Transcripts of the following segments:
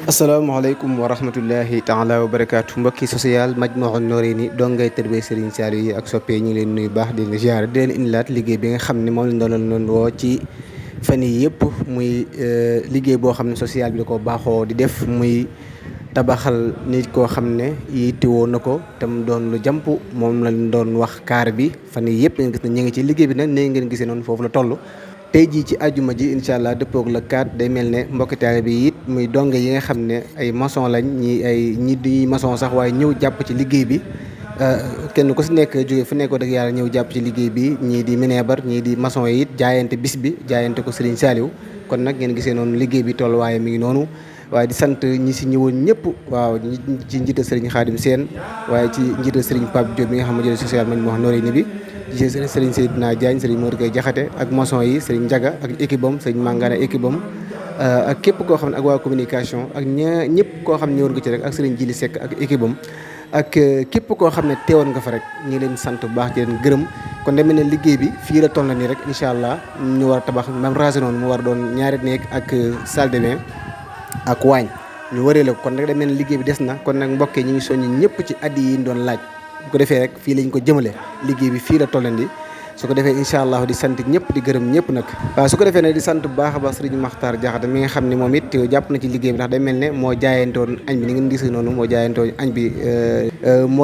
asalaamaaleykum wa rahmatullahi taala wa barakaatu mbokki social Majmahun Nurayni dongay tërbiya Serigne Saliou yi ak soppee ñu ngi leen nuyu baax di leen ziar di leen indilaat liggéey bi nga xam ne moom lañ doon woo ci fan yi yëpp muy liggéey boo xam ne social bi da ko baaxoo di def muy tabaxal nit koo xam ne yittewoo na ko te mu doon lu jàmp moom lañ doon wax kaar bi fan yi yëpp ngeen gis ne ñu ngi ci liggéey bi nag nee ngeen gisee noonu foofu la toll. tey jii ci àjjuma ji incha allah dëppoog la 4 day mel ne mbokki taalibe bi it muy donge yi nga xam ne ay maçon lañ ñi di maçon sax waaye ñëw jàpp ci liggéey bi kenn ku si nekk jóge fu nekkoo dëgg yàlla ñëw jàpp ci liggéey bi ñii di minebar ñii di maçon yi it jaayante bis bi jaayante ko Serigne Saliou kon nag ngeen gisee noonu liggéey bi toll waaye mi ngi noonu waaye di sant ñi si ñëwoon ñëpp waaw ci njiital Serigne Khadim Sène waaye ci njiital Serigne Pape Diop bi nga xam ne jëlee social Majmahun Nurayni bi di Serigne Seydina Diagne Serigne Mor Gueye Jaxate ak maçon yi Serigne Ndiaga ak équipe am Serigne Mangana équipe am ak képp koo xam ne ak waa communication ak ñëpp koo xam ne ñëwoon nga ci rek ak Serigne Djili Seck ak équipe am ak képp koo xam ne teewoon nga fa rek ñu ngi leen sant bu baax di leen gërëm kon demee ne liggéey bi fii la toll na nii rek incha allah ñu war a tabax même rasé noonu mu war doon ñaari néeg ak salle de bain ak waañ ñu waree la kon nag demee ne liggéey bi des na kon nag mbokk yi ñu ngi soññi ñëpp ci addi yi ñu doon laaj bu ko defee rek fii lañ ko jëmale liggéey bi fii la tollandi su ko defee incha allah di sant ñëpp di gërëm ñëpp nag waaw su ko defee nag di sant bu baax a baax Serigne Makhtar Diakhaté mi nga xam ne moom it jàpp na ci liggéey bi ndax day mel ne moo jaayantoon añ bi ni ngeen gis noonu moo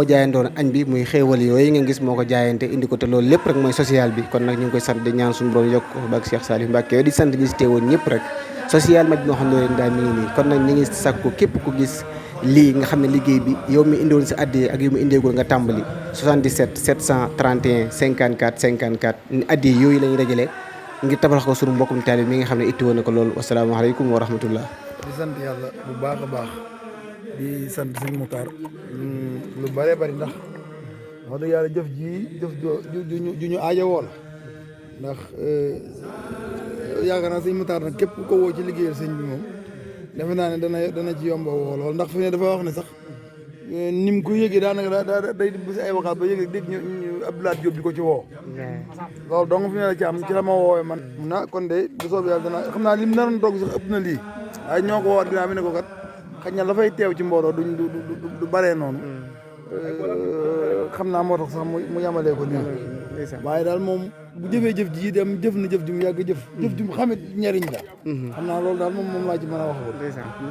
jaayantoon añ bi muy xéewal yooyu ngeen gis moo ko jaayante indi ko te loolu lépp rek mooy social bi kon nag ñu ngi koy sant di ñaan suñu borom yokk ko baak Cheikh Salif Mbacké di sant ñi si teewoon ñëpp rek social Majmahun Nurayni daal mi ngi nii kon nag ñu ngi sàkku képp ku gis lii nga xam ne liggéey bi yow mi indiwoon sa addiya ak yow mi indeegul nga tàmbali 77 731 54 54 addiya yooyu la ñuy dajale ngir tabax ko sunu mbokkum taalib mi nga xam ne itti woon na ko loolu wasalaamaaleykum wa rahmatullah di sant yàlla bu baax a baax di sant sëñ Moutar lu bëree bëri ndax wax dëgg yàlla jëf ju ñu aaja woo la ndax yaakaar naa sëñ Moutar nag képp ko woo ci liggéeyal sëñ bi moom defe naa ne dana ci yomba woo lool ndax fi ne dafa wax ne sax ni mu ko yëgee daanaka day si ay waxaat ba yëgee dégg ñu Abdoulaye Diop di ko ci woo loolu donc fi ne la ci am ci la ma woowee man na kon de bu soobee yàlla dana xam naa lim naroon toog sax ëpp na lii waaye ñoo ko woowaat ginnaaw bi ne ko kat xëy na la fay teew ci mbooloo du baree noonu xam naa moo tax sax mu yamalee ko nii waaye daal moom bu jëfee jëf ji dem jëf na jëf ju mu yàgg jëf ju mu xamit ñariñ la xam naa loolu daal moom laa ci mën a wax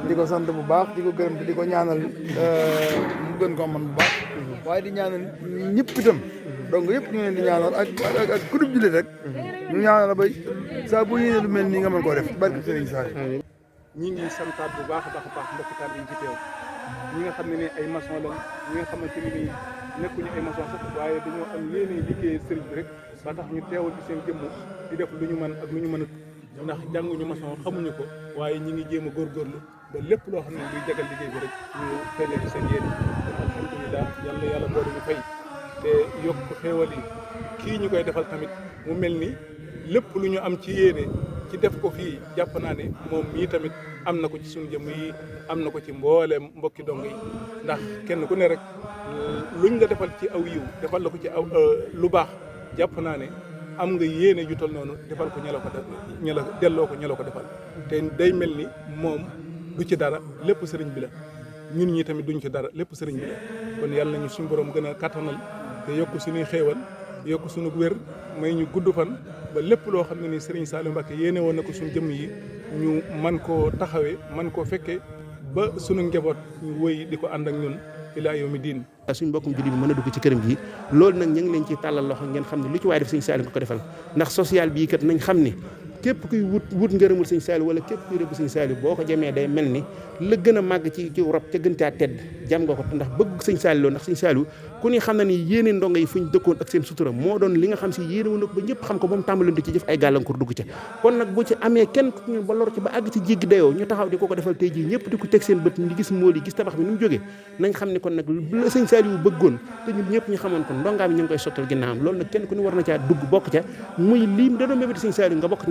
di ko sant bu baax di ko gërëm te di ko ñaanal mu gën ko man bu baax waaye di ñaanal ñëpp itam donc yëpp ñu leen di ñaanal ak kudub jullit rek ñu ñaanal ba saa bu yéene lu mel nii nga mën koo def barke Serigne Saliou ñi ngi santaat bu baax a baax mbokki taal yi ci teew ñi nga xam ne ne ay maçon lañ ñi nga xamante ni nii nekkuñu ay maçon sax waaye dañoo am yéene liggéey sëriñ bi rek ba tax ñu teewal ci seen jëmm di def lu ñu mën ak lu ñu mënut ndax jànguñu maçon xamuñu ko waaye ñi ngi jéem a góorgóorlu ba lépp loo xam ne luy jagal liggéey bi rek ñu feeñee ci seen yéene kon alhamdulilah yàlla boole ñu fay te yokk xéewal yi kii ñu koy defal tamit mu mel ni lépp lu ñu am ci yéene ci def ko fii jàpp naa ne moom mii tamit am na ko ci suñu jëmm yi am na ko ci mbooleem mbokki dong yi ndax kenn ku ne rek luñ la defal ci aw yiw defal la ko ci aw lu baax jàpp naa ne am nga yéene ju tol noonu defal ko delloo ko ña la ko defal te day mel ni moom du ci dara lépp sëriñ bi la ñun ñi tamit duñ ci dara lépp sëriñ bi la kon yàlla nañu suñu borom gën a kattanal te yokk suñuy xéewal yokk suñu wér may ñu gudd fan ba lépp loo xam ne ni Serigne Saliou Mbacké yéene woon na ko suñu jëmm yi ñu man koo taxawee man koo fekkee ba sunu njaboot ñu wëy di ko ànd ak ñun ilaa yawmi diin. suñ mbokkum jullit bi mën a dugg ci këram gi loolu nag ñu ngi leen ci tàllal loxo ngeen xam ne lu ci waaye def sëñ Saliou ko defal ndax social bii kat nañ xam ni képp kuy wut ngërëmul sëñ Saliou wala képp kuy rëbb sëñ Saliou boo ko jamee day mel ni la gën a màgg ci rob ca gën caa tedd jam nga ko ndax bëgg sëñ Saliou ndax sëñ Saliou ku ni xam na ni yéene ndongo yi fuñ dëkkoon ak seen sutura moo doon li nga xam si yéene wu na ko ba ñëpp xam ko ba mu tàmbaleen di ci jëf ay gàllankoor dugg ca kon nag bu ci amee kenn ku ñu ba lor ci ba àgg ci jéggi dayoo ñu taxaw di ko defal tey jii ñëpp di ko teg seen bët ñu gis mool yi gis tabax bi ni mu jógee nañ xam ne kon nag la sëñ Saliou bëggoon te ñun ñëpp ñu xamoon kon ndongaa bi ñu ngi koy sottal ginnaawam loolu nag kenn ku ni war na caa dugg bokk ca muy lii da doon mébéti sëñ Saliou nga bokk